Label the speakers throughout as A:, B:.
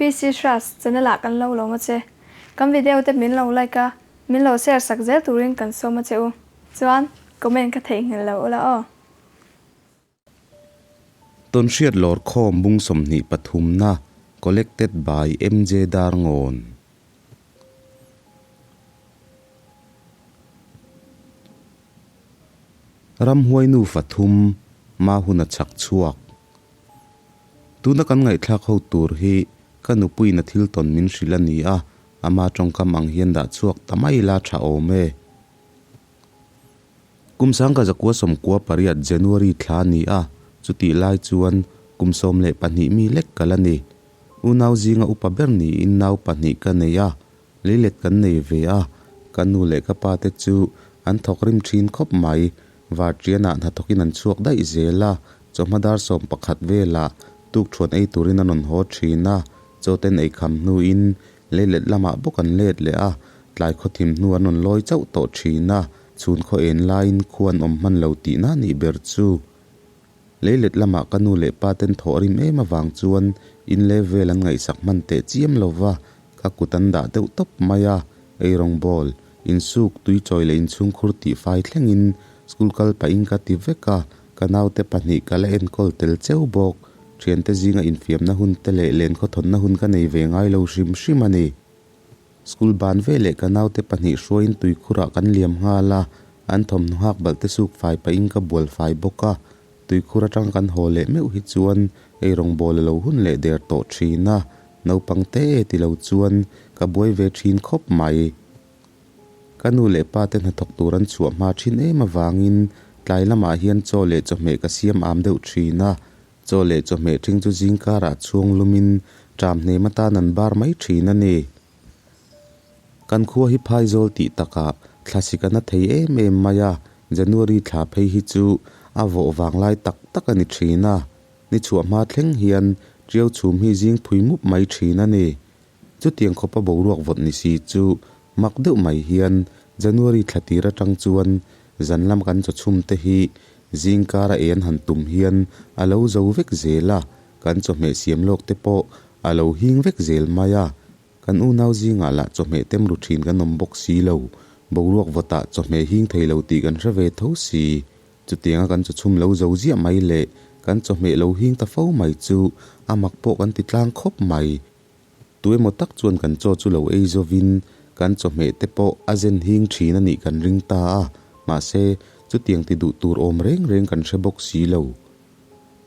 A: PC Hras channel ah kan lo lawm a che. Kan video te min lo like a, min lo share sak zel turin kan sawm a che u. Chuan comment ka theihnghilh lo ula aw.
B: Tawnhriat lawrkhawm bung 23 na Collected by MJ Darngawn. Ramhuai nufa thum ma hun a chak chhuak. Tuna kan ngaihthlak ho tur hi ka nupuiin a thil tawn min hrilh a ni a, ama tawngkam ang hian dah chhuak ta mai ila tha awm e. Kum 1998 January thla a ni a, chutih lai chuan kum 12 mi lek ka la ni. Unau zinga upa ber niin nau pahnih ka nei a, Leilet kan nei ve a, ka nu leh ka pa te chu an thawk rim thin khawp mai. Varṭianah hnathawkin an chhuak daih zel a, chawhma dar 11 velah tukṭhuan ei turin an rawn haw thin a, chaw ten ei kham hnuin leilet lamah bawk an let leh a, tlai khawthim hnu an rawn lawi chauh tawh thin a, chhun khaw en laiin khu an awm hman lo tihna nih ber chu. Leilet lamah ka nu leh pa ten thawh rim em avang chuan in leh vel an ngaihsak hman teh chiam lo va, ka kut an dah deuh tawp mai a, eirawngbawl, insuk, tuichawi leh inchhungkhur tih fai thlengin school kal pahin ka ti vek a, ka naute pahnih ka la enkawl tel cheu bawk. Thiante zinga infiamna hun te leh lenkhawthawnna hun ka nei ve ngai lo hrim hrim a ni. School ban veleh ka naute pahnih hruaiin tuikhurah kan liam nghal a, an thawmhnaw nghak balh te suk fai pahin ka bual fai bawk a. Tuikhur atang kan haw leh meuh hi chuan eirawngbawl a lo hun leh der tawh thin a, naupang te e ti lo chuan ka buai ve thin khawp mai. Ka nu leh pa te hnathawk tur an chhuah hma thin em avangin tlai lamah hian chaw leh chawhmeh ka siam am deuh thin a, Chaw leh chawhmeh ṭhing chu zingkarah chhuang lumin ṭam hnem atan an bar mai ṭhin a ni. Kan khua hi phaizawl tih takah thlasik a na thei em em mai a, January thla phei hi chu a vawh vang lai tak tak a ni ṭhin a. Ni chhuah hma thleng hian ṭiau chhum hi zing phui mup mai ṭhin a ni. Chutiang khawpa boruak vawt ni si chu mak deuh mai hian January thla tir atang chuan zan lam kan chaw chhum te hi zing kara ei an han tum hian a lo zo vek zel a, kan chawhmeh siam lawk te pawh a lo hing vek zel mai a. Kan unau zingah lah chawhmeh tem ru thin kan awm bawk si lo, boruak vawtah chawhmeh hing thei lo tih kan hre ve tho si. Chutianga kan chaw chhum lo zo ziah mai leh kan chawhmeh lo hing ta fo mai chu a mak pawh kan ti tlang khawp mai. Tuemaw tak chuan kan chaw chu lo ei zovin kan chawhmeh te pawh a zen hing thin a nih kan ring ta a, mahse chutiang ti duh tur awm reng reng kan hre bawk si lo.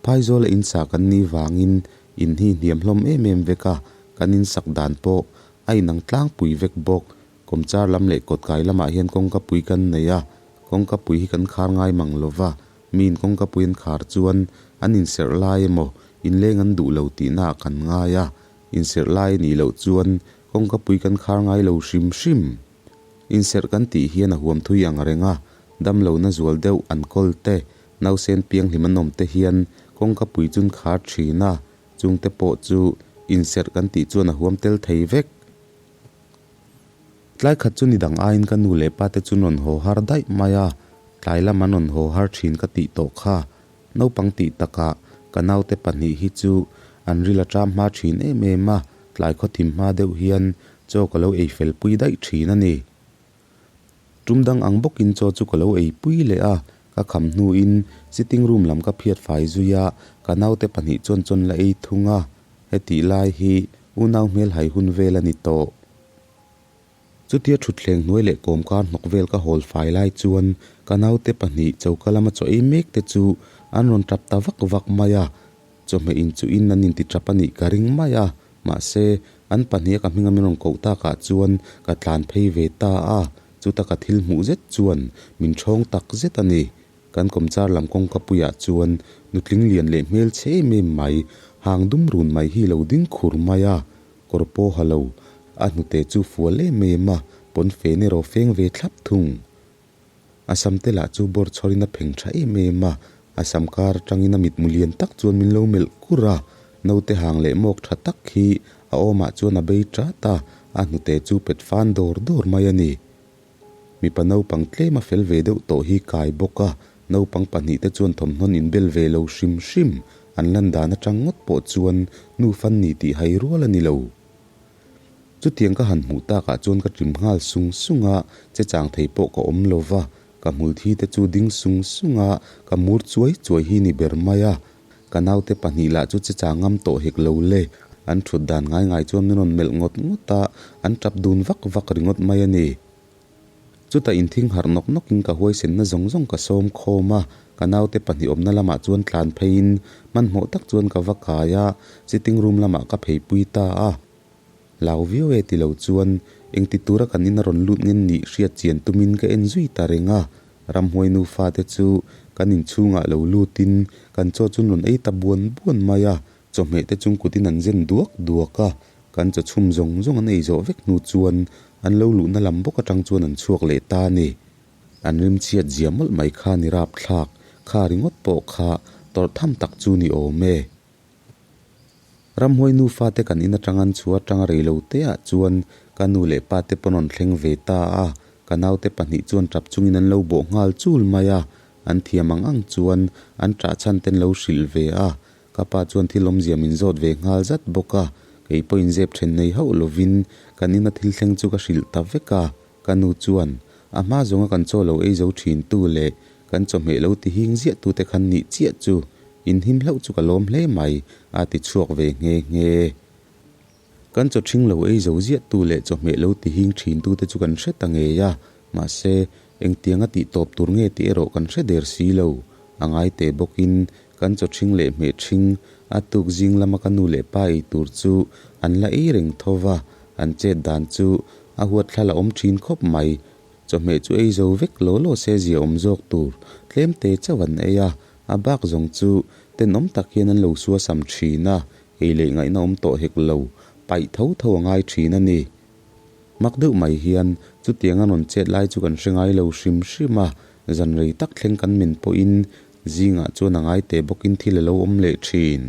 B: Phaizawla in sa kan nih vangin in hi hniam hlawm em em vek a, kan in sak dan pawh a inang tlangpui vek bawk. Kawmchar lam leh kawtkai lamah hian kawngka pui kan nei a, kawngka pui hi kan khar ngai mang lo va, miin kawngka pui an khar chuan an inserh lai emaw inleng an duh lo tihna ah kan ngai a, inserh lai a nih loh chuan kawngka pui kan khar ngai lo hrim hrim. Inserh kan tih hian a huam thui ang reng a, damlohna zual deuh an kawl te, nausen pianghlim an awm te hian kawngka pui chun khar thin a, chungte pawh chu inserh kan tih chuan a huam tel thei vek. Tlai khat chu ni dang aiin ka nu leh pa te chu rawn haw har daih mai a, tlai lam an rawn haw har thin ka tih tawh kha. Naupang tih takah ka naute pahnih hi chu an ril a ṭam hma thin em em a, tlai khawthim hma deuh hian chaw ka lo ei fel pui daih thin a ni. Tum dang ang bawkin chaw chu ka lo ei pui leh a, ka kham hnuin sitting room lam ka phiat fai zui a, ka naute pahnih chuan chawn la ei thung a, hetih lai hi unau hmel hai hun vel a ni tawh. Chutia thutthleng hnuai leh kawmkar hnawk vel ka hawl fai lai chuan ka naute pahnih choka lama chaw ei mek te chu an rawn tap ta vak vak mai a, chawhmeh in chu in an inti tap a nih ka ring mai a, mahse an pahniha ka hminga min rawn koh takah chuan ka tlan phei ve ta a, chuta ka thil hmuh zet chuan min ṭhawng tak zet a ni. Kan kawmchar lam kawngka puiah chuan nutling lian leh hmel chhe em em mai, hang dum run mai hi lo ding khur mai a, Kawr pawh ha lo, a hnute chu fual em em a, pawn fen erawh feng ve thlap thung. A sam te lah chu bawr chhawrin a pheng tha em em a, a sam kar atangin a mitmu lian tak chuan min lo melh kur a, naute hang leh mawk tha tak hi a awmah chuan a bei tat a, a hnute chu pet fan dawr dawr mai a ni. Mipa naupang tlem a fel ve deuh tawh hi kai bawk a, naupang pahnih te chuan thawmhnawn inbel ve lo hrim hrim. An lan dan atang ngawt pawh chuan nu fan ni tih hai rual a ni lo. Chutiang ka han hmuh takah chuan ka ṭim nghal sung sung a, che chang thei pawh ka awm lo va, ka hmul thi te chu ding sung sung a, ka mur chuai chuai hi ni ber mai a. Ka naute pahnih lah chu che chang ngam tawh hek lo le. An ṭhut dan ngai ngai chuan min rawn melh ngawt ngawt a, an ṭap dun vak vak ringawt mai a ni. Chutah inthing harh nawk nawkin ka huaisenna zawng zawng ka sawm khawm a, ka naute pahnih awmna lamah chuan tlan pheiin hmanhmawh tak chuan ka va kai a, sitting room lamah ka pheipui ta a. Hlau viau e ti lo chuan engti tura kan in a rawn lut ngen nih hriat chian tumin ka en zui ta reng a, ramhuai nufa te chu kan inchhungah lo lutin kan chaw chu an rawn ei ta buan buan mai a, Chawhmeh te chung kutin an zen duak duak a, kan chaw chhum zawng zawng an ei zawh vek hnu chuan an lo luhna lam bawk atang chuan an chhuak leh ta a ni. An rimchhiat zia mawlh mai kha ni rapthlak, kha ringawt pawh kha tawrh tham tak chu ni awm e. Ramhuai nufa te kan in atang an chhuah atanga rei lo te ah chuan ka nu leh pa te pawn rawn thleng ve ta a, ka naute pahnih chuan tap chungin an lo bawh nghal chul mai a, an thiam ang ang chuan an ṭah chhan ten lo hrilh ve a, Ka pa chuan thil awmzia min zawt ve nghal zat bawk a, kei pawhin zep then nei hauh lovin kan ina thil thleng chu ka hrilh ta vek a. Ka nu chuan, A hma zawnga kan chaw lo ei zo thin tu leh kan chawhmeh lo ti hing ziah tute khan nih chiah chu inhim hlauh chu ka lawm hle mai, a ti chhuak ve nghe nghe. Kan chaw ṭhing lo ei zo ziah tu leh chawhmeh lo ti hing ṭhin tute chu kan hre ta ngei a, mahse, engtianga tih tawp tur nge tih erawh kan hre der si lo. A ngai teh bawkin kan chaw ṭhing leh hmeh ṭhing a tuk zing lama ka nu leh pa ei tur chu an la ei reng tho va, an chet dan chu a huat thla la awm ṭhin khawp mai. Chawhmeh chu ei zo vek law law se zia awm zawk tur tlem te chauh an ei a, a bak zawng chu tenawm tak hian an lo suasam ṭhin a, Ei leh ngaihna awm tawh hek lo, paih tho tho a ngai thin a ni. Mak deuh mai hian chutiang a rawn chet lai chu kan hre ngai lo hrim hrim a, zan rei tak thleng kan men pawhin zingah chuan a ngai teh bawkin thil a lo awm leh thin.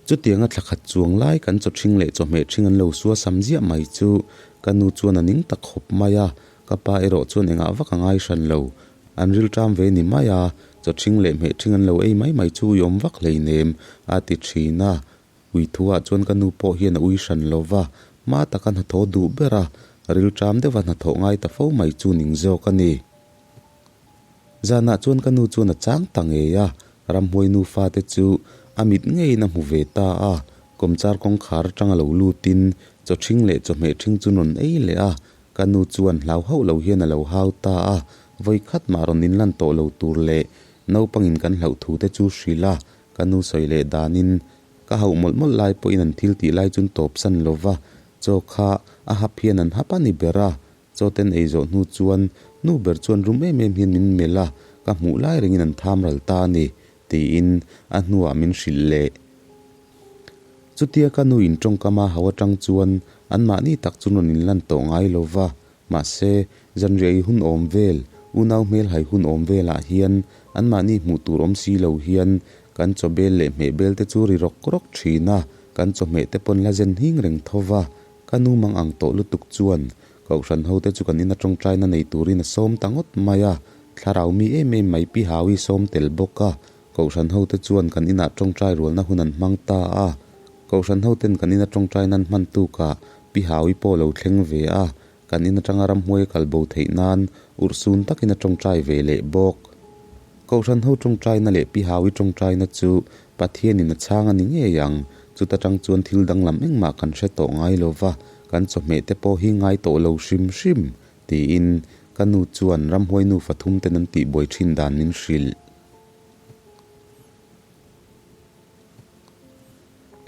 B: Chutianga thla khat chuang lai kan chaw ṭhing leh chawhmeh ṭhing an lo sua sam ziah mai chu ka nu chuan a ning ta khawp mai a, ka pa erawh chuan engah vak a ngai hran lo. An rilṭam ve ni mai a, chaw ṭhing leh hmeh ṭhing an lo ei mai mai chu ui awm vak hleinem, a ti ṭhin a. Ui thuah chuan ka nu pawh hian a ui hran lo va, hma taka hnathawh duh ber a, rilṭam deuha hnathawh ngai ta fo mai chu ning zawk a ni. Zanah chuan ka nu chuan a chang ta ngei a, ramhuai nufa te chu a mit ngeiin a hmu ve ta a, kawmchar kawngkhar atanga lo lutin chaw ṭhing leh chawhmeh ṭhing chu rawn ei leh a, Ka nu chuan hlau hauh lo hian a lo hau ta a, vawi khat mah rawn inlan tawh lo tur leh naupangin kan hlauh thu te chu hrilh a, ka nu sawi leh danin ka hauh mawlh mawlh lai pawhin an thil tih lai chun tawp san lo va, chaw kha a hap hian an hap a ni ber a, chaw ten ei zawh hnu chuan nu ber chuan rum em em hian min melh a, ka hmuh lai rengin an tham ral ta a ni, tiin a hnuah min hrilh leh. Chutia ka nu in tawngkam a hau atang chuan anmahni tak chu rawn inlan tawh ngai lo va, mahse, zanriah i hun awm vel, unau hmel hai hun awm velah hian anmahni hmuh tur awm si lo hian kan chaw bel leh hmeh bel te chu ri rawk rawk thin a, kan chawhmeh te pawn la zen hing reng tho va. Ka nu mang ang tawh lutuk chuan Kohhran hote chu kan ina tawngtaina nei turin a sawm ta ngawt mai a, thlarau mi em em mai Pi Haui sawm tel bawk a, Kohhran hote chuan kan inah tawngtai rualna hun an hmang ta a. Kohhran hoten kan ina tawngtai nan hman tukah Pi Haui pawh lo thleng ve a, kan in atanga ramhmuai a kalbo theih nan urhsun takin a tawngtai ve leh bawk. Kohhran ho tawngtaina leh Pi Haui tawngtaina chu Pathianin a chhang a ni ngei ang, chuta tang chuan thil danglam engmah kan hre tawh ngai lo va, kan chawhmeh te pawh hi ngai tawh lo hrim hrim, tiin ka nu chuan ramhuai nufa thum ten an tihbuai thin dan min hrilh.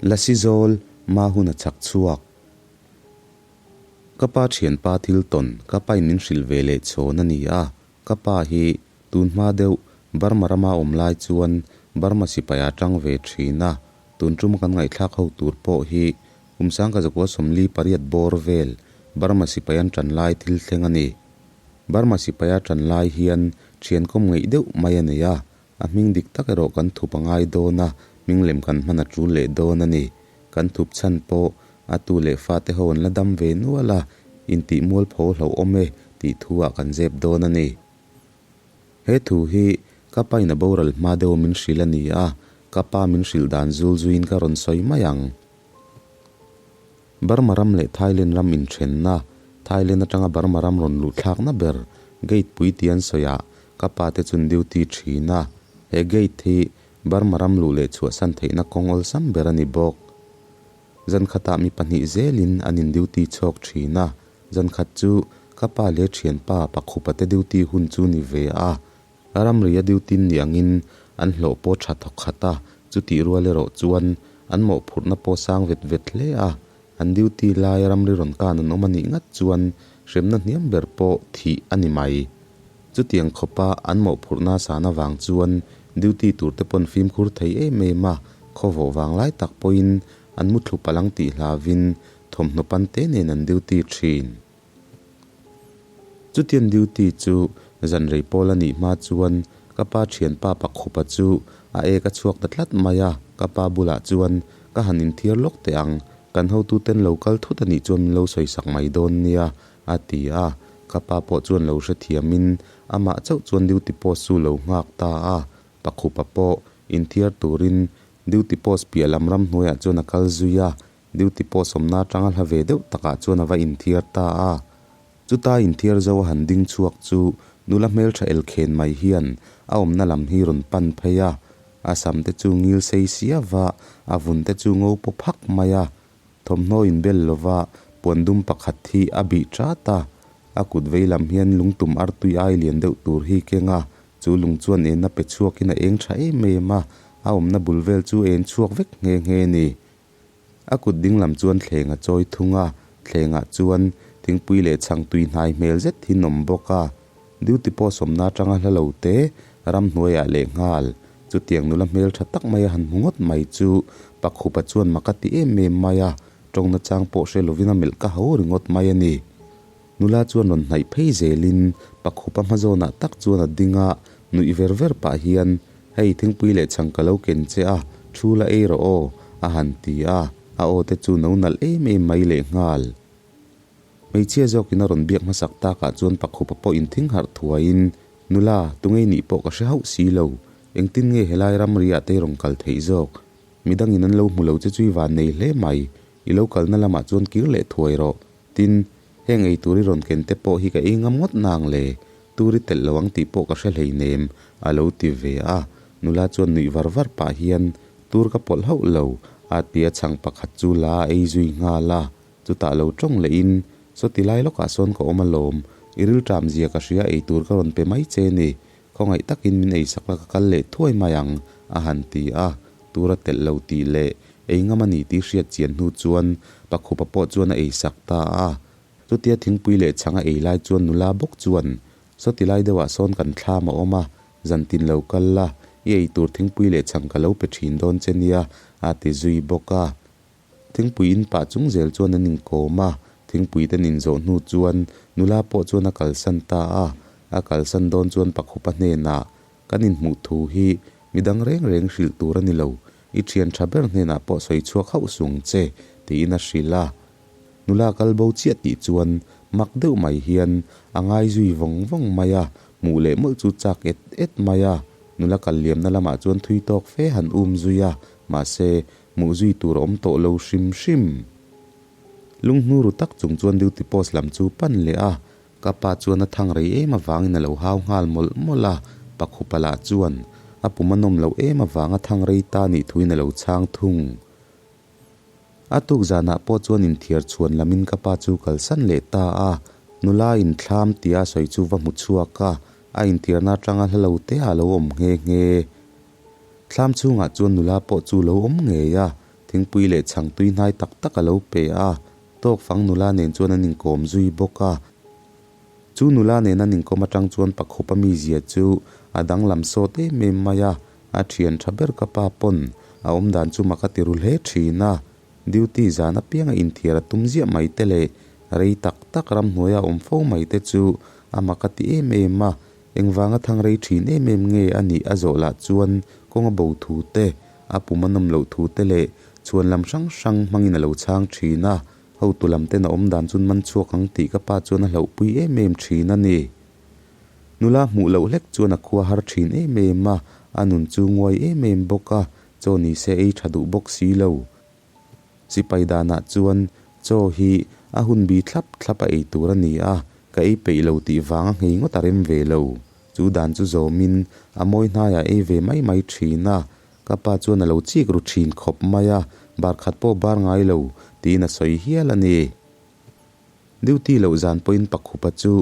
B: Lasi zawl ma hun a chak chhuak. Ka pa thianpa thil tawn ka pain min hrilh ve leh chhawn a ni a, ka pa hi tun hma deuh Burma rama awm lai chuan Burma sipai a tang ve thin a, tun tuma kan ngaihthlak ho tur pawh hi kum sangka zakua 48 bawr vel Burma sipai an tan lai thil thleng a ni. Burma sipaia tan lai hian thian kawm ngeih deuh mai a nei a, a hming dik tak erawh kan thup a ngai dawn a, hming lem kan hman a tul leh dawn a ni. Kan thup chhan pawh a tu leh fate ho an la dam ve nual a, intih mualpho hlauhawm e tih thu ah kan zep dawn a ni. He thu hi ka pain a boral hma deuh min hrilh a ni a, Ka pa min hrilh dan zul zuiin ka rawn sawi mai ang. Burma ram leh Thailand ram inthenna, Thailand atanga Burma ram rawn luh thlakna ber gate pui ti an sawi ah ka pa te chun duty thin a. He gate hi Burma ram luh leh chhuahsan theihna kawng awlsam ber a ni bawk. Zan khatah mi pahnih zelin an in duty chhawk thin a, zan khat chu ka pa leh thianpa Pakhupa te duty hun chu ni ve a, Ramria duty ni angin an hlawh pawh tha thawk khat a, chutih rual erawh chuan an mawhphurhna pawh sang vet vet hle a, an duty lai ramri rawn kan an awm a nih ngat chuan hremna hniam ber pawh thih a ni mai. Chutiang khawpa an mawhphurhna san avang chuan duty turte pawn fimkhur thei em em a, khawvawh vang lai tak pawhin an muthlu palh ang tih hlavin thawmhnaw pante nen an duty thin. Chutiang duty chu zan rei pawl a nih hma chuan ka pa thianpa Pakhupa chu a ek a chhuak ta tlat mai a, ka pa bulah chuan ka han inthiar lawk teh ang, kan hotuten lo kal thut a nih chuan min lo sawisak mai dawn nia a ti a, ka pa pawh chuan lo hrethiamin amah chauh chuan duty post chu lo nghak ta a, Pakhupa pawh inthiar turin duty post piah lam ramhnuaiah chuan a kal zui a, duty post awmna atanga hla ve deuh takah chuan a va inthiar ta a. Chuta inthiar zo a han ding chhuak chu nula hmeltha elkhen mai hian a awmna lam hi rawn pan phei a, a sam te chu ngil sei siava a vun te chu ngo paw phak mai a. Thawmhnaw inbel lova puan dum pakhat hi a bih ṭat a, a kut vei lam hian lungtum artui ai lian deuh tur hi keng a, chu lung chuan enna pe chhuakin a eng ṭha em em a, a awmna bul vel chu en chhuak vek nghe nghe a ni. A kut ding lam chuan thleng a chawi thung a, thlengah chuan thingpui leh chhang tui hnai hmel zet hi an awm bawk a. Duty pawh sawmna atanga hla lo te, ramhnuaiah leh nghal. Chutiang nula hmel tha tak mai a han hmu ngawt mai chu Pakhupa chuan mak a ti em em mai a, tawngna chang pawh hre lovin a melh ka ho ringawt mai a ni. Nula chuan rawn hnaih phei zelin Pakhupa hma zawnah tak chuan a ding a, nuih ver ver pah hian, Hei thingpui leh chhang ka lo ken che a, thu la ei rawh aw, a han ti a, a aw te chu no nalh em em mai leh nghal. Hmeichhia zawkin a rawn biak hmasak takah chuan Pakhupa pawh inthing harh thuaiin, Nula, tungei nih pawh ka hre hauh si lo. Engtin nge helai ramriah te i rawn kal theih zawk? Midangin an lo hmu lo che chu i van nei hle mai. I lo kalna lamah chuan kir leh thuai rawh. Tin, heng ei tur i rawn ken te pawh hi ka ei ngam ngawt nang le. Tur i telh lo ang tih pawh ka hre hleinem, a lo ti ve a. Nula chuan nuih var var pah hian, Tur ka pawlh hauh lo, a ti a chhang pakhat chu la a ei zui nghal a. Chutah lo tawng lehin, Sawti lai lawkah sawn ka awm alawm, i rilṭam zia ka hria ei tur ka rawn pe mai che ni, khawngaih takin min ei sak la ka kal leh thuai mai ang, a han ti a. Tura telh lo tih leh ei ngam a ni tih hriat chian hnu chuan Pakhupa pawh chuan a ei sak ta a. Chutia thingpui leh chhang a ei lai chuan nula bawk chuan, Sawti lai deuhah sawn kan thlam a awm a, zantin lo kal la, i ei tur thingpui leh chhang ka lo pe ṭhin dawn che nia, a ti zui bawk a. Thingpui in pah chung zel chuan an inkawm a, thingpui te nin zawh hnu chuan nula pawh chuan a kalsan ta a. A kalsan dawn chuan Pakhupa hnenah, Kan inhmuh thu hi midang reng reng hrilh tur a ni lo, i thian tha ber hnenah pawh sawi chhuak hauh sung che, tiin a hrilh a. Nula kal bo chiah tih chuan mak deuh mai hian a ngai zui vawng vawng mai a, hmuh leh mawlh chu chak et et mai a. Nula kal liamna lamah chuan thui tawk fe han um zui a, mahse Hmuh zui tur a awm tawh lo hrim hrim. Lunghnu ru tak chung chuan duty post lam chu pan leh a, ka pa chuan a thang rei em avangin a lo hau nghal mawlh mawlh a, Pakhupa lah chuan a pum a nawm loh em avanga thang rei ta nih thuin a lo chhang thung. A tuk zanah pawh chuan inthiar chhuan lamin ka pa chu kalsan leh ta a, nula inthlam tia sawi chu va hmu chhuak a, a inthiarna atanga hla lo te ah a lo awm nghe nghe. Thlam chhungah chuan nula pawh chu lo awm ngei a, thingpui leh chhang tui hnai tak tak a lo pe a, tawkfang nula nen chuan an inkawm zui bawk a. Chu nula nen an inkawm atang chuan Pakhupa mizia chu a danglam sawt em em mai a, a thian tha ber ka pa pawn a awmdan chu mak a ti ru hle thin a. Duty zan apianga inthiar a tum ziah mai te leh rei tak tak ramhnuaia awm fo mai te chu a mak a ti em em a, Engvanga thang rei thin em em nge a nih a zawh lah chuan kawng a bo thu te, a pum a nawm loh thu te leh chhuan lam hrang hrang hmangin a lo chhang thin a, hotu lam ten a awm dan chun man chhuak ang tih ka pa chuan a hlauhpui em em thin a ni. Nula hmuh loh hlek chuan a khua har thin em em a, a nun chu nguai em em bawk a. Chaw ni se ei tha duh bawk si lo. Sipai danah chuan chaw hi a hun bi thlap thlap a ei tur a ni a, ka ei peih lo tih vanga nghei ngawt a rem ve lo. Chu dan chu zawmin a mawi hnaiah ei ve mai mai thin a, ka pa chuan a lo chik ru thin khawp mai a, bar khat pawh bar ngai lo tiin a sawi hial a ni. Duty loh zan pawhin Pakhupa chu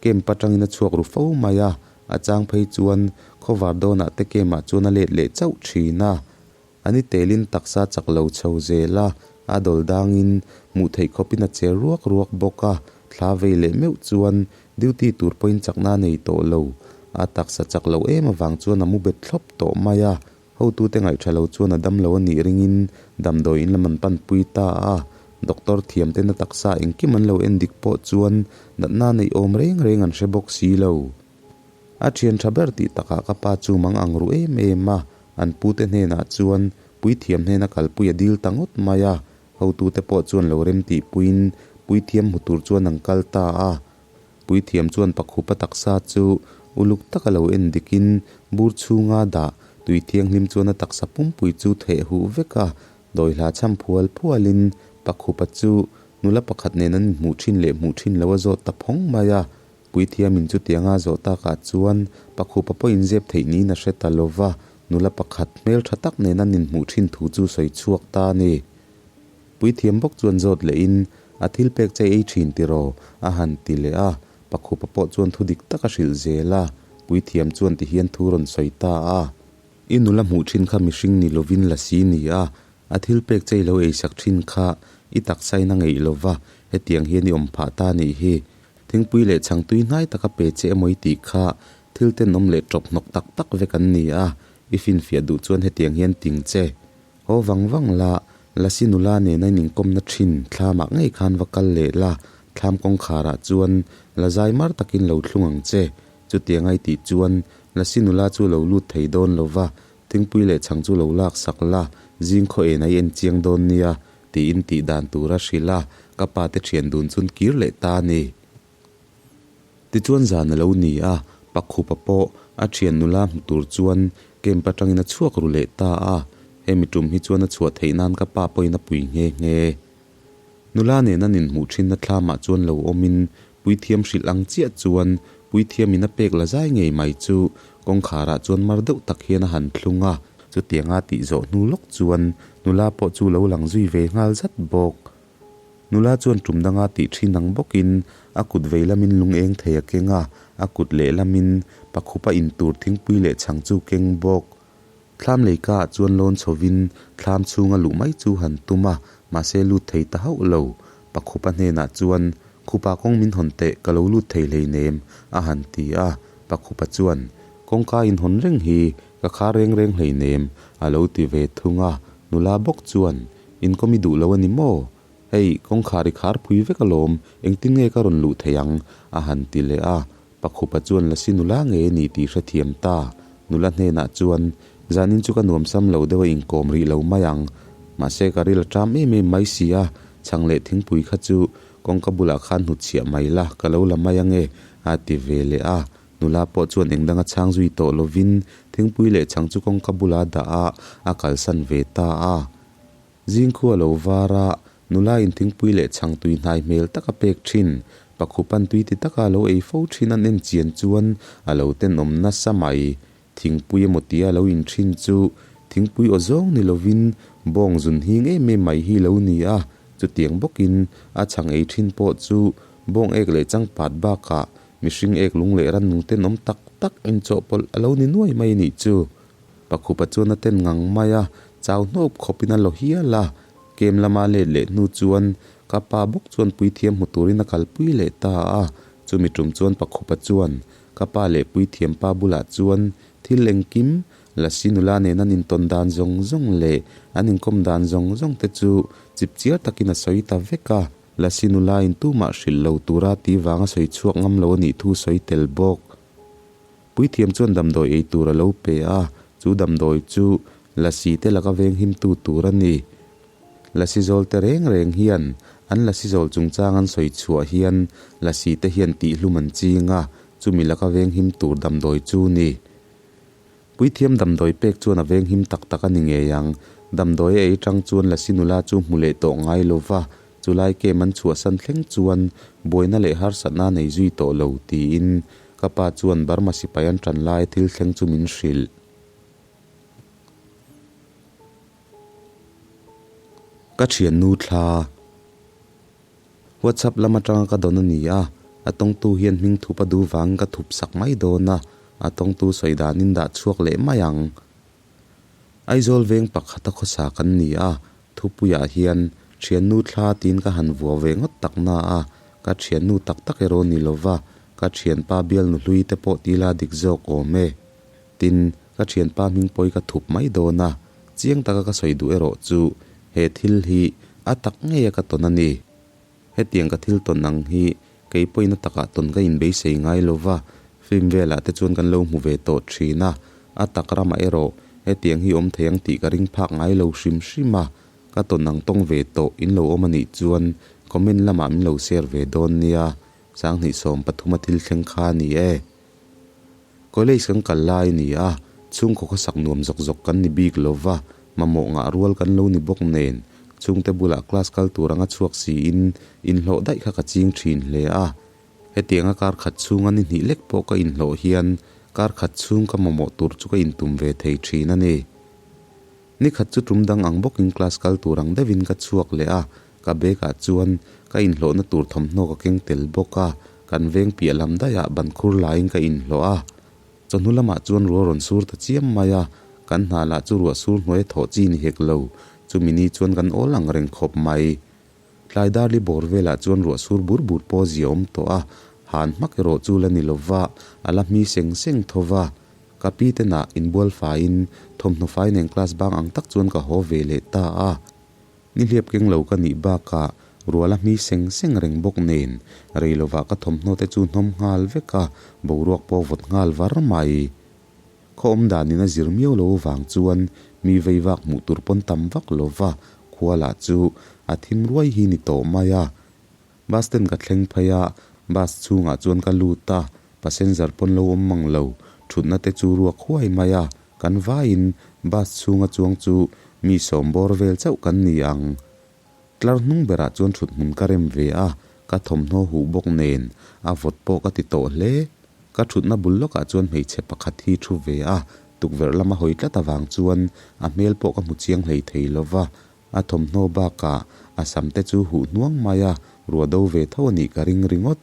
B: camp atangin a chhuak ru fo mai a, a chang phei chuan khawvar dawnah te camp ah chuan a let leh chauh thin a. A ni telin taksa chak lo chho zel a, a dawl dangin hmuh theih khawpin a che ruak ruak bawk a, thla vei leh meuh chuan duty tur pawhin chakna a nei tawh lo. A taksa chak lo em avang chuan a mu bet thlawp tawh mai a, hotute ngaihṭha lo chuan a dam lo a nih ringin damdawi in lam an panpui ta a, doctor thiam ten a taksa engkim an lo en dik pawh chuan natna neih awm reng reng an hre bawk si lo. A ṭhian ṭha ber tih takah ka pa chu mang ang ru em em a, An pute hnenah chuan puithiam hnena kalpui a dil ta ngawt mai a, hotute pawh chuan lo rem tihpuiin puithiam hmu tur chuan an kal ta a. Puithiam chuan pakhupa taksa chu uluk taka lo en dikin bur chhunga dah tui thianghlim chuan a taksa pumpui chu theh huh vek a, dawihla cham phual phualin pakhupa chu nula pakhat nen an inhmuh thin leh hmuh thin lo a zawt ta phawng mai a. Puithiamin chutianga zawh takah chuan Pakhupa pawh inzep theih niin a hre ta lo va, nula pakhat hmel tha tak nen an inhmuh thin thu chu sawi chhuak ta a ni. Puithiam bawk chuan zawt lehin, A thil pek che ei thin tiraw? a han ti leh a, Pakhupa pawh chuan thu dik tak a hrilh zel a, Puithiam chuan tihian thu rawn sawi ta a. I nula hmuh thin kha mihring ni lovin la si ni a, a thil pek che i lo eisak thin kha i taksain a ngeih lo va, hetiang hian i awm phah ta nih hi. Thingpui leh chhang tui hnai taka pe che emaw i tih kha thil tenawm leh tawp hnawk tak tak vek an ni a, i finfiah duh chuan hetiang hian ting che. Haw vang vang la, Lasi nula nena in inkawmna thin thlamah ngei khan va kal leh la, thlam kawngkharah chuan la zai mar takin lo thlung ang che. Chutiang a i tih chuan Lasi nula chu lo lut thei dawn lo va, thingpui leh chhang chu lo lak sak la, zing khaw en a i en chiang dawn nia, tiin tih dan tur a hrilh a, ka pa te thian dun chun kir leh ta a ni. Tichuan zan a lo ni a, Pakhupa pawh a thian nula hmu tur chuan camp atangin a chhuak ru leh ta a, hemi tum hi chuan a chhuah theih nan ka pa pawhin a pui nghe nghe. Nula nen an inhmuh thinna thlamah chuan lo awmin puithiam hrilh ang chiah chuan puithiamin a pek la zai ngei mai chu kawngkharah chuan mar deuh tak hian a han thlung a, chutianga tih zawh hnu lawk chuan nula pawh chu lo lang zui ve nghal zat bawk. Nula chuan tum danga tih thin ang bawkin a kut vei lamin lung eng thei a keng a, a kut lehlamin pakhupa intur thingpui leh chhang chu keng bawk. Thlam leika ah chuan lawn chhovin thlam chhunga luh mai chu han tum a, mahse lut thei ta hauh lo. Pakhupa hnenah chuan, Khupa kawng min hawn teh, ka lo lut thei hleinem, a han ti a. Pakhupa chuan, Kawngka in hawn reng hi, ka khar reng reng hleinem, a lo ti ve thung a. Nula bawk chuan, Inkawm i duh lo a ni maw? Hei, kawngkhar i khar phui vek alawm, engtin nge ka rawn luh thei ang? a han ti leh a. Pakhupa chuan Lasi nula ngei a ni tih hrethiam ta. Nula hnenah chuan, Zanin chu ka nuamsam lo deuh a inkawm rih lo mai ang. Mahse ka ril a ṭam em em mai si a, chhang leh thingpui kha chu kawngka bulah khan hnutchhiah mai la, ka lo la mai ange, a ti ve leh a. Nula pawh chuan eng danga chhang zui tawh lovin thingpui leh chhang chu kawngka bula dah a, a kalsan ve ta a. Zingkhua lo var a, nula in thingpui leh chhang tui hnai hmel taka pek thin, pakhupan tui ti taka lo ei fo thin an en chian chuan a lo tenawm nasa mai. Thingpui emaw tia lo in thin chu thingpui aw zawng ni lovin bawng zun hing em em mai hi lo ni a, chutiang bawkin a chhang ei thin pawh chu bawng ek leh changpat bakah mihring ek lung leh rannung tenawm tak tak inchawhpawlh a lo ni nuai mai nih chu. Pakhupa chuan a ten ngang mai a, chau hnawp khawpin a law hial a. Kem lama let leh hnu chuan ka pa bawk chuan puithiam hmu turin a kalpui leh ta a. Chumi tum chuan Pakhupa chuan ka pa leh puithiam pa bulah chuan thil engkim, Lasi nula nen an intawn dan zawng zawng leh an inkawm dan zawng zawng te chu chipchiar takin a sawi ta vek a. Lasi nula in tumah hrilh lo tura ti vanga sawi chhuak ngam lo a nih thu sawi tel bawk. Puithiam chuan damdawi ei tur a lo pe a, chu damdawi chu lasi te laka venghimtu tur a ni. Lasi zawl te reng reng hian an lasi zawl chungchang an sawi chhuah hian lasi te hian tihhlum an ching a, chumi laka venghim tur damdawi chu ni. Puithiam damdawi pek chuan a venghim tak tak a ni ngei ang. Damdawi a ei tang chuan Lasi nula chu hmu leh tawh ngai lo va, chulai kem an chhuahsan thleng chuan buaina leh harsatna a nei zui tawh lo, tiin ka pa chuan Burma sipai an tan laia thil thleng chu min hrilh. Ka thiannu thla. WhatsApp lam atanga ka dawn a ni a, a tawngtu hian hming thup a duh vangin ka thup sak mai dawn a, a tawngtu sawi danin dah chhuak leh mai ang. Aizawl veng pakhata khawsa kan ni a, thupuiah hian thiannu thla tiin ka han vua ve ngawt tak na a, ka thiannu tak tak erawh ni lova, ka thianpa bialnu hlui te pawh tila dik zawk awm e. Tin, ka thianpa hming pawi ka thup mai dawn a, chiang taka ka sawi duh erawh chu he thil hi a tak ngei a ka tawn a ni. Hetiang ka thil tawn ang hi kei pawhin a takah tawn ka inbeisei ngai lo va, film velah te chuan kan lo hmu ve tawh thin a, a tak ramah erawh hetiang hi awm thei ang tih ka ring phak ngai lo hrim hrim a, ka tawn ang tawng ve tawh in lo awm a nih chuan comment lamah min lo share ve dawn nia, Sanghnih 13 a thil thleng kha a ni e. College kan kal lai a ni a, chhungkaw khawsak nuam zawk zawk kan ni bik lo va, mamawh ngah rual kan lo ni bawk nen, chhungte bulah class kal tur anga chhuak siin inhlawh daih kha ka ching thin hle a. Hetianga kar khat chhunga ni hnih lek pawh ka inhlawh hian kar khat chhung ka mamawh tur chu ka intum ve thei thin a ni. Ni khat chu tum dang ang bawkin class kal tur ang deuhin ka chhuak leh a, ka bag ah chuan ka inhlawhna tur thawmhnaw ka keng tel bawk a, kan veng piah lam daihah ban khur laiin ka inhlawh a. Chawhnu lamah chuan ruah rawn sur ta chiam mai a, kan hna lah chu ruah sur hnuai a thawh chi ni hek lo, chumi ni chuan kan awl ang reng khawp mai. Tlai darli bawr velah chuan ruah sur bur bur pawh zia awm tawh a, han hmak erawh chu la ni lova, a la hmi seng seng tho va. Ka pi te nah inbual faiin thawmhnaw fai nen class bang ang tak chuan ka haw ve leh ta a. Nihliap keng lo ka nih bakah rual a hmi seng seng reng bawk nen rei lovah ka thawmhnaw te chu hnawm nghal vek a, boruak pawh vawt nghal var mai. Khaw awm danin a zir miau lo vang chuan mi vei vak hmuh tur pawn tam vak lo va, khua lah chu a thim ruai hi ni tawh mai a. Bus stand ka thleng phei a, bus chhungah chuan ka lut a, passenger pawn lo awm mang lo, thutna te chu ruak huai mai a, kan vaiin bus chhunga chuang chu mi sawm bawr vel chauh kan ni ang. Tlar hnung berah chuan thut hmun ka rem ve a, ka thawmhnaw huh bawk nen a vawt pawh ka ti tawh hle. Ka thutna bul lawkah chuan hmeichhe pakhat hi thu ve a, tukverh lama hawi tlat avang chuan a hmel pawh ka hmu chiang hlei thei lo va, a thawmhnaw bakah a sam te chu huh hnuang mai a, ruah do ve tho a nih ka ring ringawt.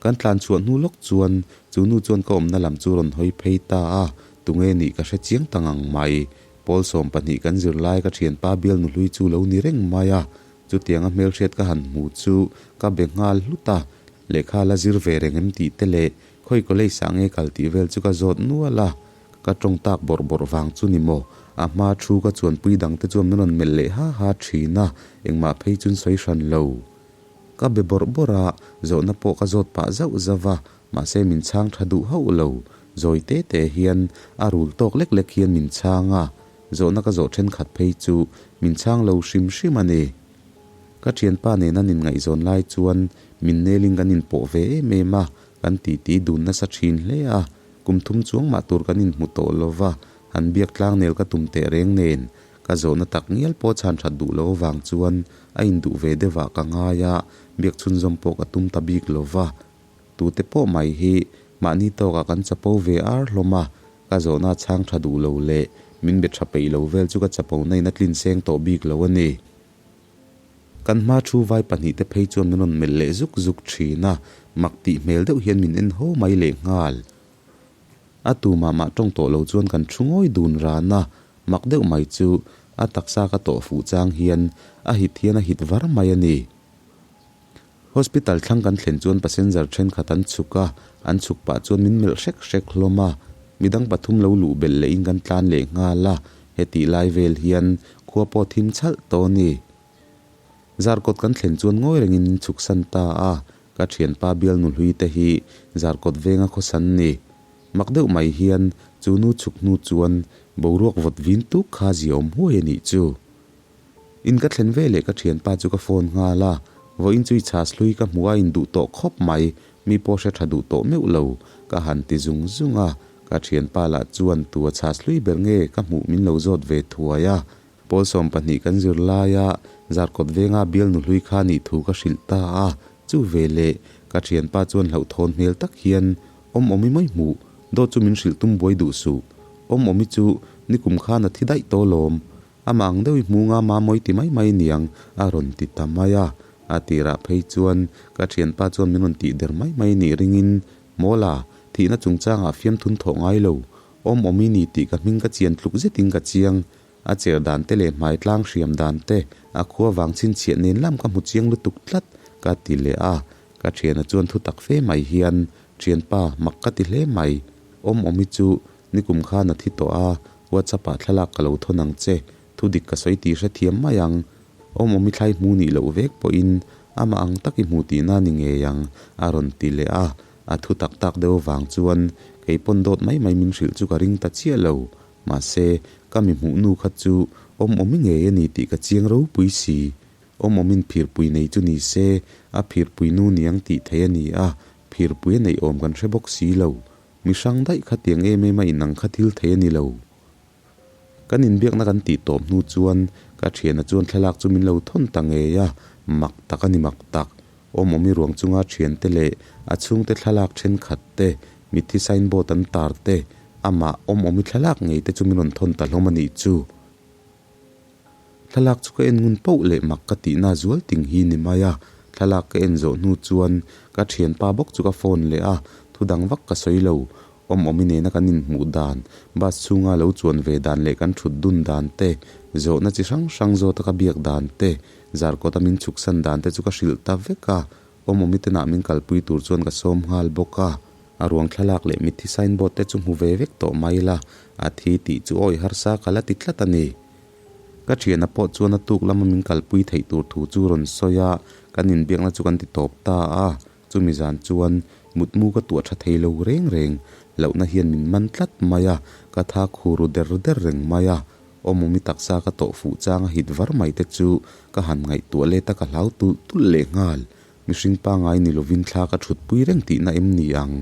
B: Kan tlan chhuah hnu lawk chuan chu nu chuan ka awmna lam chu rawn hawi phei ta a, tunge nih ka hre chiang ta ngang mai. Pawl 12 kan zir lai ka thianpa bial nuhlui chu lo ni reng mai a, chutianga hmelhriat ka han hmu chu ka be nghal hlut a, lehkha la zir ve reng em tih te leh khawi college ah nge kal tih vel chu ka zawt nual a, ka tawng tak bawrh bawrh vang chu ni maw, a hma thu ka chuanpui dang te chuan min rawn melh leh ha ha thin a, engmah phei chuan sawi hran lo. Ka be bawrh bawrh a, zawhna pawh ka zawt pah zauh zauh a, mahse min chhang tha duh hauh lo. Zawi te te hian a rul tawk lek lek hian min chhang a, zawhna ka zawh thenkhat phei chu min chhang lo hrim hrim a ni. Ka thianpa nena nin ngaihzawn lai chuan min nelin kan inpawh ve em em a, kan titi dun nasa thin hle a, kum thum chuang mah tur kan inhmu tawh lo va, han biak tlang nel ka tum teh reng nen Ka zawhna tak ngial pawh chhan that duh lo avang chuan a induh ve deuhah ka ngai a, biak chhunzawm pawh ka tum ta bik lo va. Tute pawh mai hi mahni tawkah kan chapo ve ar hlawm a, ka zawhna chhang tha duh lo leh min be tha peih lo vel chu ka chapo na in a tlin seng tawh bik lo a ni. Kan hma thu vai pahnihte phei chuan min rawn melh leh zuk zuk thin a, mak tih hmel deuh hian min en haw mai lehnghal. A tu mah mah tawng tawh lo chuan kan thu ngawi dun ran a, mak deuh mai chu a taksa ka tawh fuh chang hian a hit hian a hit var mai a ni. Hospital thlang kan thlen chuan passenger thenkhat an chhuk a, an chhuk pah chuan min melh hrek hrek hlawm a, midang pathum lo luh belh lehin kan tlan leh nghal a, hetih lai vel hian khua pawh thim chhalh tawh a ni. Zarkawt kan thlen chuan ngawi rengin min chhuk san ta a, ka thianpa bialnu hlui te hi Zarkawt venga khawsan ni. Mak deuh mai hian chu nu chhuk hnu chuan boruak vawt vin tuk kha zia awm huai a nih chu. In ka thlen ve leh ka thianpa chu ka phone nghal a, vawiin chu i chhas hlui ka hmu a induh tawh khawp mai, mi pawh hre tha duh tawh meuh lo, ka han ti zung zung a. Ka thianpa lah chuan tu a chhas hlui ber nge ka hmuh min lo zawt ve thuai a. Pawl 12 kan zir laia Zarkawt venga bial nu hlui kha nih thu ka hrilh ta a. Chu ve leh ka thianpa chuan hlauhthawn hmel tak hian awm awmi mai hmuh dawt chu min hrilh tum buai duh suh. Awm awmi chu nikum khan a thi daih tawh lawm. Amah ang deuh i hmu nga mamawi ti mai mai niang a rawn ti ta mai a. A tirah phei chuan ka thianpa chuan min rawn tih der mai mai nih ringin Mawla, thihna chungchangah fiamthun thawh ngai lo, awm awm i ni tih ka hming ka chian tluk zetin ka chiang. A cher dan te leh hmai tlang hriam dan te, a khua vang chhinchhiah nen lam ka hmu chiang lutuk tlat, ka ti leh a. Ka thiana chuan thu tak fe mai hian, Thianpa, mak ka ti hle mai. Awm awm i chu nikum khan a thi tawh a, WhatsApp ah thlalak ka lo thawn ang che, thu dik ka sawi tih hrethiam mai ang. Awm awm i thlai hmu nih loh vek pawhin amah ang tak i hmu tihna ni ngei ang, a rawn ti leh a. A thu tak tak deuh vang chuan kei pawn dawt mai mai min hrilh chu ka ring ta chiah lo. Mahse, ka mi hmuh nu kha chu awm awm i ngei a ni tih ka chiang ropui si. Awm awmin phirpui nei chu ni se, a phirpui nu niang tih theih a ni a, phirpui a neih awm kan hre bawk si lo. Mi hrang daih kha tiang em em a inang kha thil thei a ni lo. Kan inbiakna kan tih tawp hnu chuan ka thiana chuan thlalak chu min lo thawn ta ngei a, mak tak a ni mak tak. Awm awmi ruang chunga thiante leh a chhungte thlalak thenkhat te, mitthi signboard an tar te, amah awm awmi thlalak ngei te chu min rawn thawn ta hlawm a nih chu. Thlalak chu ka en ngun pauh leh mak ka tihna zual ting hi ni mai a, thlalak ka en zawh hnu chuan ka thianpa bawk chu ka phone leh a, thu dang vak ka sawi lo. Awm awmi nena kan inhmuh dan, bus chhunga lo chuan ve dan leh kan thut dun dan te, zawhna chi hrang hrang zawta ka biak dan te, zarkawta min chhuksan dan te chu ka hrilh ta vek a, awm awmi tenah min kalpui tur chuan ka sawm nghal bawk a. A ruang thlalak leh mitthi signboard te chu hmu ve vek tawh mai la, a thi tih chu awi harsa ka la ti tlat a ni. Ka thiana pawh chuan a tuk lama min kalpui theih tur thu chu rawn sawi a, kan inbiakna chu kan ti tawp ta a. Chumi zan chuan mutmu ka tuah tha thei lo reng reng, lohna hian min man tlat mai a, ka tha khu ru der der reng mai a. Awmawmi taksa ka tawh fuh chang a hit var mai te chu ka han ngaihtuah let a ka hlau tulh tulh leh nghal. Mihring pangai ni lovin thla ka thutpui reng tihna em ni ang?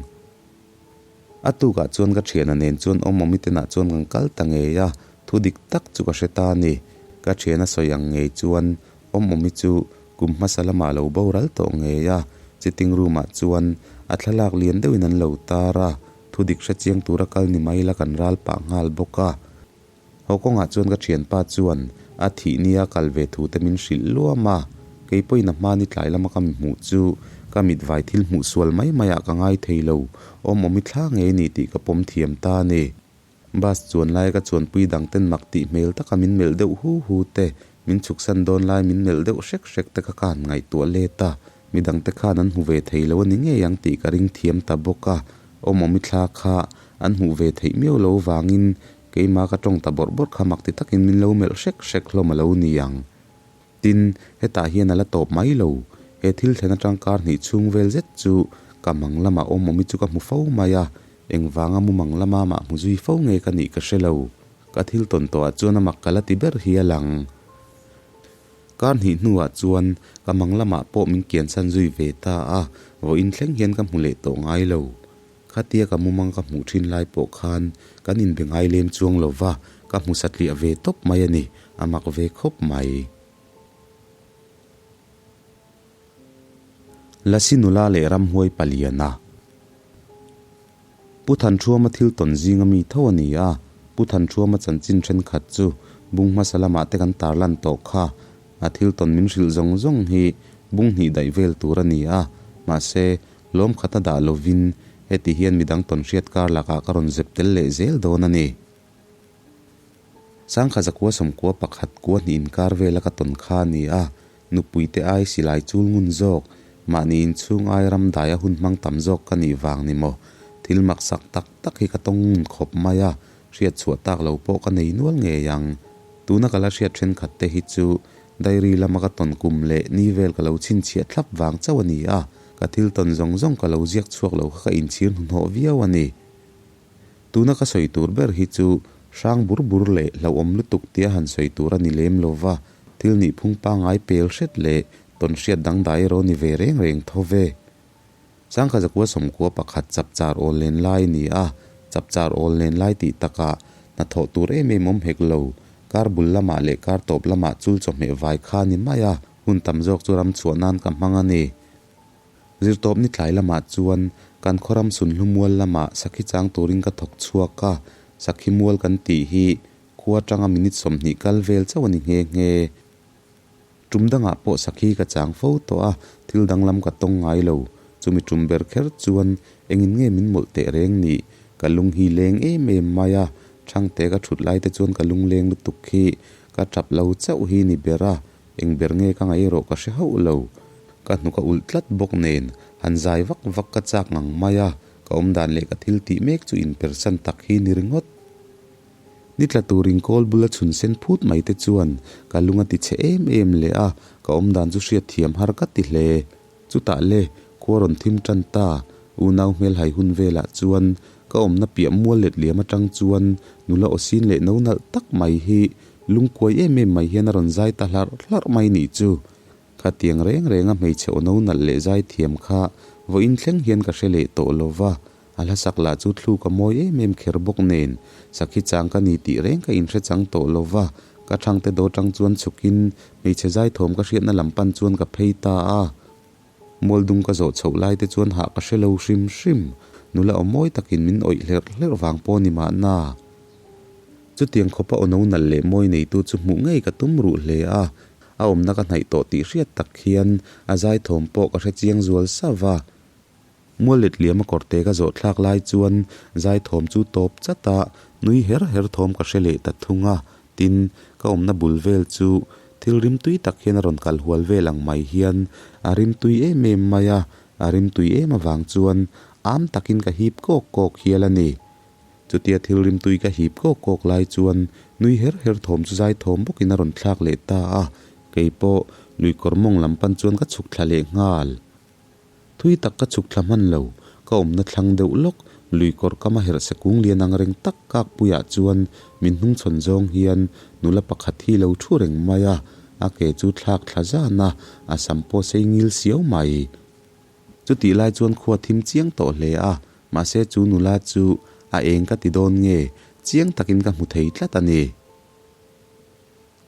B: A tukah chuan ka thiana nen chuan awmawmi tenah chuan kan kal ta ngei a, thu dik tak chu ka hre ta a ni. Ka thiana sawi ang ngei chuan awmawmi chu kum hmasa lamah lo boral tawh ngei a, sitting room ah chuan a thlalak lian deuhin an lo tar a, thu dik hre chiang tura kal ni mai la kan ral pah nghal bawk a. Haw kawngah chuan ka thianpa chuan a thih nia kal ve thu te min hrilh luam a, kei pawhin a hmani tlai lama ka mi hmuh chu ka mit vai thil hmuh sual mai maiah ka ngai thei lo, awm awmi thla ngei ni tih ka pawm thiam ta a ni. Bus chuan laia ka chuanpui dang ten mak tih hmel taka min melh deuh hu hu te, min chhuksan dawn lai min melh deuh hrek hrek te ka khan ngaihtuah let a, midang te khan an hmu ve thei lo a ni ngei ang tih ka ring thiam ta bawk a, awm awmi thla kha an hmuh ve theih miau lo vangin Keimah ka tawng ta bawrh bawrh kha mak ti takin min lo melh hrek hrek hlawm a lo ni ang. Tin, hetah hian a la tawp mai lo. He thil thlen atang kar hnih chhung vel zet chu ka mang lamah awm awmi chu ka hmu fo mai a, engvanga mumang lama mah hmu zui fo nge ka nih ka hre lo. Ka thil tawn tawhah chuan a mak ka la ti ber hi a lang. Kar hnih hnuah chuan ka mang lamah pawh min kiansan zui ve ta a, vawiin thleng hian ka hmu leh tawh ngai lo. Khatia ka mumang ka hmuh thin lai pawh khan kan inbe ngai lem chuang lo va, ka hmu satliah ve tawp mai a ni, a mak ve khawp mai. Lasi nula leh ramhuai paliana. Pu Thanṭhuama thil tawn zinga mi tho a ni a, Pu Thanṭhuama chanchin thenkhat chu bung hmasa lamah te kan tarlan tawh kha. A thil tawn min hrilh zawng zawng hi bung hnih daih vel tur a ni a, mahse Lawm khat a dah lovin heti hian midang tawn hriat kar lakah ka rawn zep tel leh zel dawn a ni. Sangkha zakua sawmkua pakhat kua hnih inkar vela ka tawn kha a ni a, nupuite ai silai chul ngun zawk, mahni inchhung ai ram dai a hun hmang tam zawk ka nih vang ni maw? Thil maksak tak tak hi ka tawng ngun khawp mai a, hriat chhuah tak lo pawh ka nei nual ngei ang. Tuna ka la hriat thenkhat te hi chu Diary lama ka tawn kum leh ni vel ka lo chhinchhiah thlap vang chauh a ni a, ka thil tawn zawng zawng ka lo ziak chhuak lo kha ka inchhir hnuhnawh viau a ni. Tuna ka sawi tur ber hi chu hrang bur bur leh hlauhawm lutuk tia han sawi tur a ni lem lo va, thil nihphung pangngai pel hret leh tawn hriat dangdai erawh ni ve reng reng tho ve. Sangkha zakua sawmkua pakhat chapchar awl len lai a ni a. Chapchar awl nen lai tih takah hnathawh tur em em awm hek lo. Kar bul lamah leh kar tawp lamah chul chawhmeh vai kha ni mai a, hun tam zawk chu ram chhuah nan ka hmang a ni. Zirtawp ni tlai lamah chuan kan khawram sunhlu mual lamah sakhi chang turin ka thawk chhuak a, sakhi mual kan tih hi khua atanga minute 20 kal vel chauh a ni nghe nghe. Tum dangah pawh sakhi ka chang fo tawh a, thil danglam ka tawng ngai lo. Chumi tum ber kher chuan engin nge min mawlh teh reng ni? Ka lung hi leng em em mai a, Thangte ka thut lai te chuan ka lung leng lutuk khi ka tap lo chauh hi ni ber a, eng ber nge ka ngaih erawh ka hre hauh lo. Ka hnuk a ulh tlat bawk nen, han zai vak vak ka chak ngang mai a, ka awmdan leh ka thil tih mek chu inpersan tak hi ni ringawt. Ni tla turin kawl bula chhun sen phut mai te chuan ka lung a ti chhe em em leh a, ka awmdan chu hriat thiam har ka ti hle. Chutah le, khua rawn thim tan ta, unau hmelhai hun velah chuan ka awmna piah mual let liam atang chuan nula aw sin leh no nalh tak mai hi lungkuai em em mai hian a rawn zai ta hlarh hlarh mai nih chu. Khatiang reng renga hmeichhe aw no nalh leh zai thiam kha vawiin thleng hian ka hre leh tawh lo va, A hla sak lah chu thluk a mawi em em kher bawk nen, sakhi chang ka ni tih reng ka inhre chang tawh lo va, ka thangte daw tang chuan chhukin hmeichhe zaithawm ka hriatna lam pan chuan ka phei ta a. Mualdung ka zawh chhoh lai te chuan hah ka hre lo hrim hrim, nula aw mawi takin min awih hlerh hlerh vang pawh ni mahna. Chutiang khawpa aw no nalh leh mawi neitu chu hmuh ngei ka tum ruh hle a, a awmna ka hnaih tawh tih hriat tak hian a zaithawm pawh ka hre chiang zual sauh a. Mual let liam a kawrte ka zawh thlak lai chuan zaithawm chu tawp chat a, nui her her thawm ka hre leh ta thung a, tin, ka awmna bul vel chu thil rimtui tak hian a rawn kal hual vel ang mai hian a rimtui em em mai a, a rimtui em avang chuan am takin ka hip kawk kawk hial a ni. Chutia thil rimtui ka hip kawk kawk lai chuan nui her her thawm chu zaithawm bawkin a rawn thlak leh ta a, kei pawh lui kawr mawng lam pan chuan ka chhuk thla leh nghal. Thui tak ka chhuk thla hman lo, ka awmna thlang deuh lawk, lui kawr kam a herh sekung lian ang reng tak kakpuiah chuan min hnungchhawn zawng hian nula pakhat hi lo thu reng mai a, a ke chu thlak thla zan a, a sam pawh sei ngil siau mai. Chutih lai chuan khua thim chiang tawh hle a, mahse chu nula chu a eng ka ti dawn nge, chiang takin ka hmu thei tlat a ni.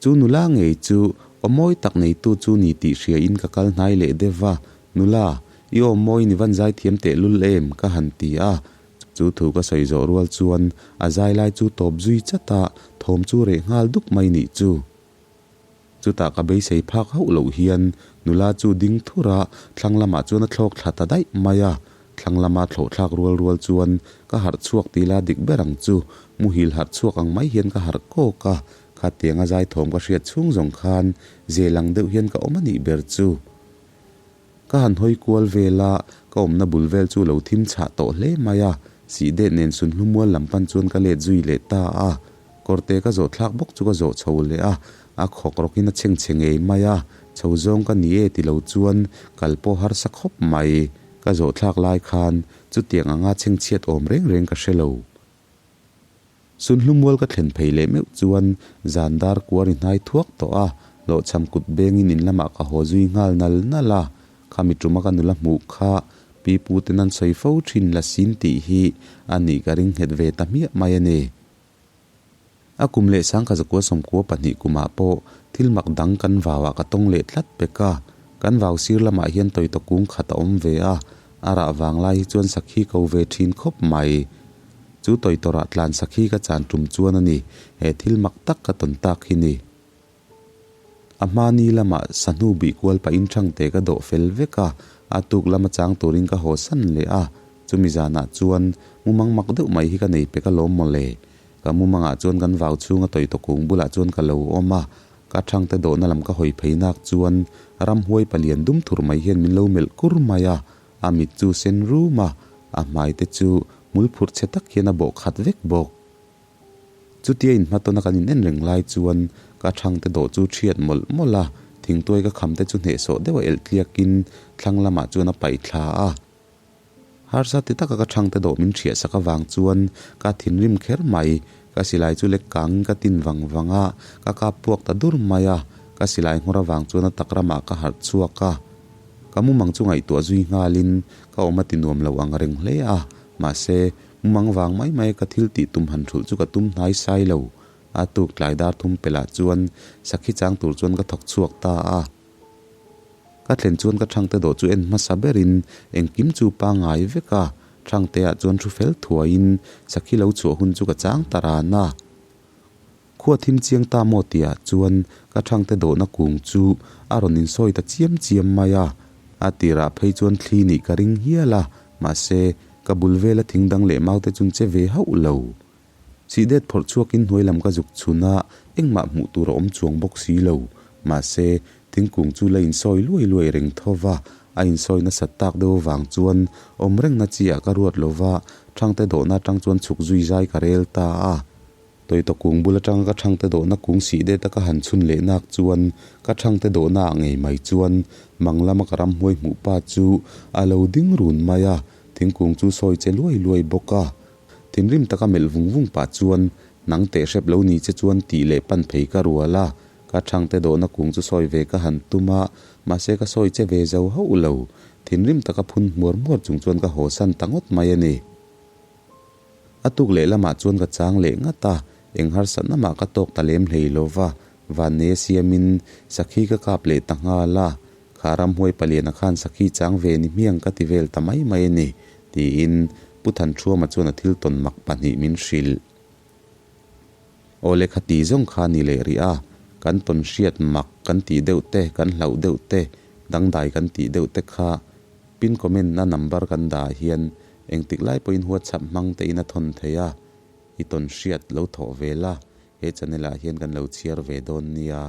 B: Chu nula ngei chu aw mawi tak neitu chu ni tih hria in ka kal hnai leh deuh va, Nula, i aw mawi ni van zai thiam teh lul em? ka han ti a. Chu thu ka sawi zawh rual chuan a zai lai chu tawp zui chat a, thawm chu reh nghal duk mai nih chu. Chutah ka beisei phak hauh loh hian nula chu ding thur a, thlang lamah chuan a thlawk thla ta daih mai a. Thlang lama thlawh thlak rual rual chuan ka harh chhuak ti la dik ber ang chu, muhil harh chhuak ang mai hian ka harh kawk a, Khatianga zaithawm ka hriat chhung zawng khan zel ang deuh hian ka awm a nih ber chu. Ka han hawi kual vel a, ka awmna bul vel chu lo thim chhah tawh hle mai a, sih det nen sunhlu mual lam pan chuan ka let zui leh ta a. Kawrte ka zawh thlak bawk chu ka zawh chho leh a, a khawk rawkin a chheng chhe ngei mai a, chho zawng ka ni e ti lo chuan kal pawh harsa khawp mai. Ka zawh thlak lai khan chutiang anga chhengchhiat awm reng reng ka hre lo. Sunhlumual ka thlen phei leh meuh chuan zan dar kuar i hnai thuak tawh a, hlawhchham kut bengin in lamah ka haw zui nghal nal nal a, khami tuma ka nula hmuh kha pi pu ten an sawi fo thin la sin tih hi a nih ka ring nghet ve ta hmiah mai a ni. A kum leh sangkha zakua 92 kumah pawh thil mak dang kan vauah ka tawng leh tlat pek a, kan vau sir lamah hian tawitaw kung khat a awm ve a, a rah vang lai hi chuan sakhi ko ve thin khawp mai. Chu tawitawrah tlan sakhi ka chan tum chuan a ni, he thil mak tak ka tawn tak hi ni. A hmani lamah sahnu bih kual pahin thangte ka dawh fel vek a, a tuk lama chang turin ka haw san leh a, chumi zanah chuan mumang mak deuh mai hi ka nei pek alawm mawle. Ka mumangah chuan kan vau chhunga tawitaw kung bulah chuan ka lo awm a, ka thangte dawhna lam ka hawi phei nak chuan ramhuai palian dum thur mai hian min lo melh kur mai a, A mit chu sen rum a, a hmai te chu hmul phurh chhe tak hian a bawh khat vek bawk. Chutia inhmatawna kan in en reng lai chuan ka thang te dawh chu thiat mawlh mawlh a, thingtuai ka kham te chu hnehsawh deuh a elh tliakin thlang lamah chuan a paih thla a. Harsa ti taka ka thang te dawh min thiah sak avang chuan ka thinrim kher mai, ka silai chu lek kangin ka tin vang vang a, ka kap puak ta dur mai a, ka silai nghawr avang chuan a tak ramah ka harh chhuak a. Ka mumang chu ngaihtuah zui nghalin ka awm a ti nuam lo ang reng hle a, mahse, Mumang vang mai mai ka thil tih tum han thulh chu ka tum hnai sai lo. A tuk tlai dar thum pelh ah chuan sakhi chang tur chuan ka thawk chhuak ta a. Ka thlen chuan ka thangte dawh chu en hmasa berin engkim chu pangngai vek a, thangte ah chuan thu fel thuaiin sakhi lo chhuah hun chu ka chang ta ran a. Khua thim chiang ta maw tihah chuan ka thangte dawhna kung chu a rawn insawi ta chiam chiam mai a, a tirah phei chuan thli nih ka ring hial a, mahse, ka bul vela thing dang leh maute chun che ve hauh lo. Sihdet phawrh chhuakin hnuai lam ka zuk chhun a, engmah hmuh tur a awm chuang bawk si lo. Mahse, thingkung chu la insawi luai luai reng tho va, a insawi nasat tak deuh avang chuan awm rengna chi ah ka ruat lo va, thangte dawhna atang chuan chhuk zui zai ka rel ta a. Tawita kung bul atanga ka thangte dawhna kung sih det a ka han chhun leh nak chuan ka thangte dawhna ah ngei mai chuan mang lama ka ramhmuai hmuh pa chu a lo ding run mai a, thingkung chu sawi che luai luai bawk a. Thinrim taka melh vung vung pah chuan, Nang teh hrep lo ni che chuan tih leh pan phei ka rual a, ka thangte dawhna kung chu sawi ve ka han tum a, mahse ka sawi che ve zo hauh lo. Thinrim taka phun hmuar hmuar chung chuan ka hawsan ta ngawt mai a ni. A tuk leh lamah chuan ka chang leh ngat a, eng harsatna mah ka tawk ta lem hlei lo va, Vanneia siamin sakhi ka kap leh ta nghal a, Kha ramhuai paliana khan sakhi chang ve ni hmiang ka ti vel ta mai mai a ni, tiin Pu Thanṭhuama chuan a thil tawn mak pahnih min hrilh. Aw lehkha ti zawng kha ni leh rih a, kan tawn hriat mak kan tih deuh te, kan hlauh deuh te, dangdai kan tih deuh te kha pin comment na number kan dah hian engtik lai pawhin WhatsApp hmang te in a thawn thei a, i tawn hriat lo thawh ve la, he channel ah hian kan lo chhiar ve dawn nia.